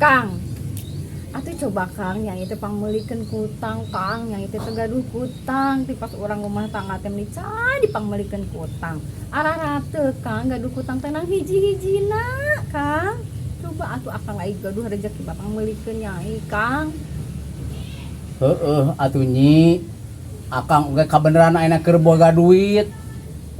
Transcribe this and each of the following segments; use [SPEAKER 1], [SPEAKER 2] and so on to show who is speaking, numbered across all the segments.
[SPEAKER 1] Kang. Atuh coba Kang, yang itu pangmeulikeun kutang Kang, yang itu teh gaduh kutang, ti pas urang rumah tangga teh meuni can dipangmeulikeun kutang. Ararate Kang, gaduh kutang teh nang hiji-hijina Kang. Coba atuh akang ai gaduh rezeki pangmeulikeun nyai Kang.
[SPEAKER 2] Heeh, atuh Nyi. Akang oge kabeneran ayeuna keur boga duit.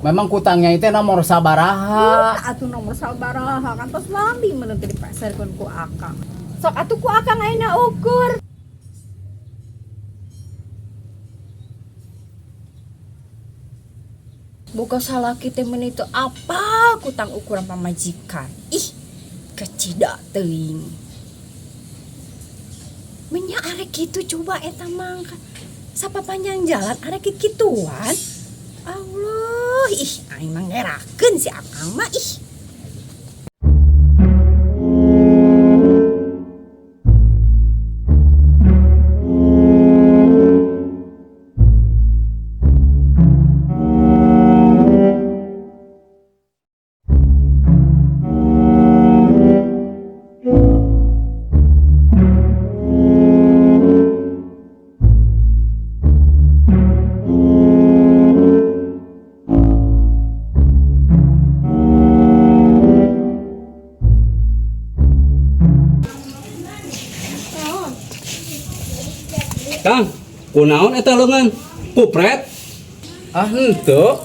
[SPEAKER 2] Memang kutangnya itu nomor sabaraha.
[SPEAKER 1] Atuh nomor sabaraha kan tos lami meureun teh dipeserkeun ku akang. Sok atuh ku akang ayeuna ukur. Boga salaki teh meuni teu apa kutang ukuran pamajikan. Ih, kecida teuing. Menya arek kitu coba eta mah. Sapa panjang jalan arek kikituan. Allah, ih aing mah ngerakeun si akang mah ih.
[SPEAKER 3] Kang, kunaon eta leungeun? Kupret?
[SPEAKER 2] Ah henteu.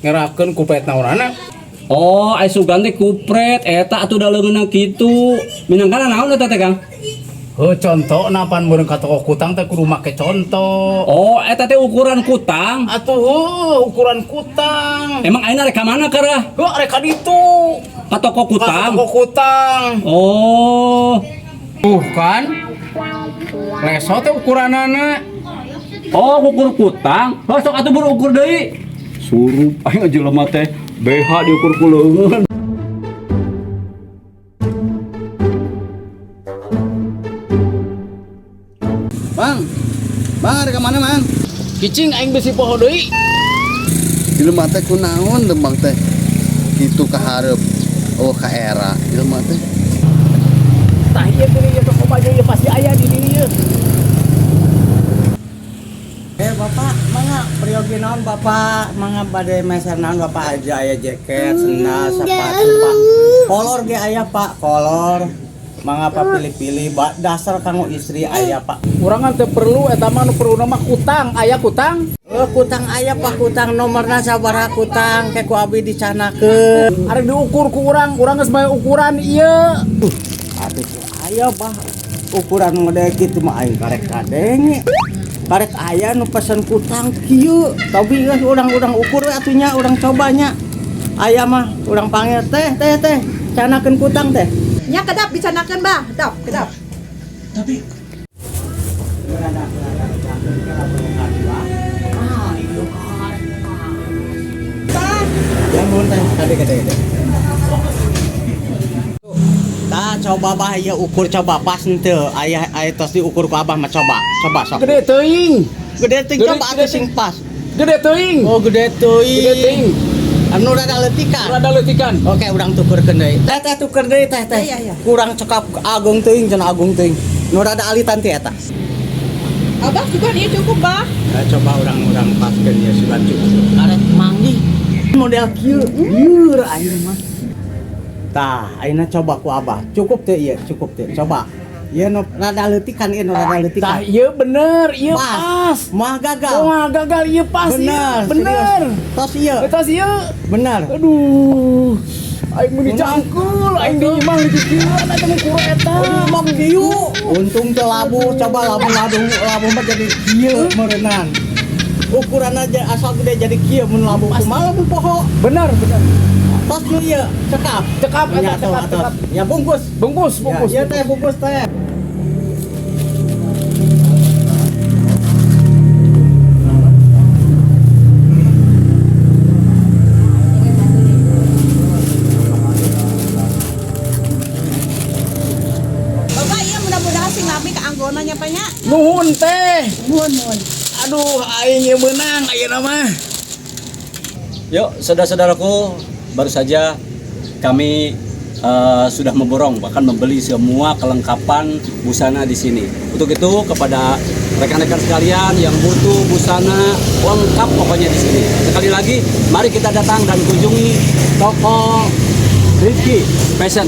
[SPEAKER 2] Ngerakeun kupret naonana?
[SPEAKER 3] Oh, ai sugan teh kupret eta atuh da leungeunna kitu. Minangkana naon eta teh, Kang?
[SPEAKER 2] Heuh, contoh napan meureun ka toko kutang teh kudu make contoh.
[SPEAKER 3] Oh, eta teh ukuran kutang.
[SPEAKER 2] Atuh heuh, ukuran kutang.
[SPEAKER 3] Emang ayeuna rek ka mana karah?
[SPEAKER 2] Heuh, rek ka ditu.
[SPEAKER 3] Ka toko
[SPEAKER 2] Ka
[SPEAKER 3] kutang.
[SPEAKER 2] toko kutang.
[SPEAKER 3] Oh.
[SPEAKER 2] Tuh kan. Leso teh ukuranana.
[SPEAKER 3] Oh, ukur kutang. Heuh, sok atuh buru ukur deui. Surup aing jelema teh BH diukur ku leungeun.
[SPEAKER 4] Bang, bang ada kemana mang?
[SPEAKER 2] Kicing aing bisi poho deui.
[SPEAKER 4] Jelema teh kunaon lembang teh? Kitu kaharep. Oh ka era jelema teh.
[SPEAKER 2] Tah ieu teh ieu toko baju ieu pasti aya di dieu.
[SPEAKER 5] Bapak, mangga peryogi naon Bapak, mangga bade meser naon Bapak aja aya jaket, sendal, sepatu Pak. Kolor ge aya Pak, kolor. Mangga Pak pilih-pilih, Pak. Dasar kanggo istri aya Pak.
[SPEAKER 2] Urang kan teu perlu eta mah nu perlu mah kutang, aya kutang.
[SPEAKER 5] Oh, kutang aya Pak, kutang nomorna sabaraha kutang ke ku abi dicanakeun.
[SPEAKER 2] Arek diukur ku urang, urang geus bae ukuran ieu.
[SPEAKER 5] Atuh aya Bah, ukuran model kitu mah aing karek kadenge. Karek aya nu pesen kutang kieu, tapi geus urang-urang ukur we atuh nya, urang cobanya. Aya mah urang panggil teh teh teh, canakeun kutang teh.
[SPEAKER 6] Nya kedap dicanakeun bah, kedap, kedap.
[SPEAKER 5] Ya mun teh, kade kade kade. Tah coba bah ieu ukur coba pas henteu. Aya aya tos diukur ku abah mah coba. Coba sok.
[SPEAKER 2] Gede teuing.
[SPEAKER 5] Gede teuing
[SPEAKER 2] Gede,
[SPEAKER 5] coba
[SPEAKER 2] gede
[SPEAKER 5] atuh sing pas.
[SPEAKER 2] Gede teuing.
[SPEAKER 5] Oh gede teuing.
[SPEAKER 2] Gede teuing.
[SPEAKER 5] Anu rada leutikan.
[SPEAKER 2] Rada leutikan.
[SPEAKER 5] Oke, urang tukerkeun deui. Teh teh tuker deui teh teh.
[SPEAKER 6] Iya, iya.
[SPEAKER 5] Kurang cekap agung teuing cenah agung teuing. Nu rada alitan ti eta.
[SPEAKER 6] Abah juga ieu cukup bah.
[SPEAKER 5] Nah, coba urang-urang paskeun ya sugan cukup. Karek manggih model kieu. Lieur ayeuna mah. Tah, ayeuna coba ku abah. Cukup teh ieu, cukup teh. Coba. Ieu nu rada leutikan ieu nu rada leutikan.
[SPEAKER 2] Tah ieu bener, ieu pas.
[SPEAKER 5] Mah gagal.
[SPEAKER 2] Wah, gagal ieu pas ieu.
[SPEAKER 5] Bener,
[SPEAKER 2] Bener.
[SPEAKER 5] serius. Tos ieu.
[SPEAKER 2] Tos ieu.
[SPEAKER 5] Bener.
[SPEAKER 2] Aduh. Aing meuni cangkul, aing di imah dikikieuan eta ngukur eta.
[SPEAKER 5] Aduh, mah kieu. Untung teu labuh, coba lamun labuh labuh mah jadi kieu meureunnan. Ukuran aja asal gede jadi kieu mun labuh kumaha labuh poho.
[SPEAKER 2] Bener, bener.
[SPEAKER 5] Tos nu ieu, cekap.
[SPEAKER 2] Cekap eta,
[SPEAKER 5] Ya,
[SPEAKER 2] cekap,
[SPEAKER 5] tos.
[SPEAKER 2] cekap.
[SPEAKER 5] Ya bungkus.
[SPEAKER 2] Bungkus, bungkus.
[SPEAKER 5] Ya, iya teh bungkus teh.
[SPEAKER 6] Bapak ieu mudah-mudahan sing lami ka anggona nya Pak nya.
[SPEAKER 2] Nuhun teh.
[SPEAKER 6] Nuhun nuhun.
[SPEAKER 2] Aduh, aing ieu meunang ayeuna mah.
[SPEAKER 3] Yuk, saudara-saudaraku, baru saja kami sudah memborong bahkan membeli semua kelengkapan busana di sini. Untuk itu kepada rekan-rekan sekalian yang butuh busana lengkap pokoknya di sini. Sekali lagi mari kita datang dan kunjungi toko Rifki Fashion.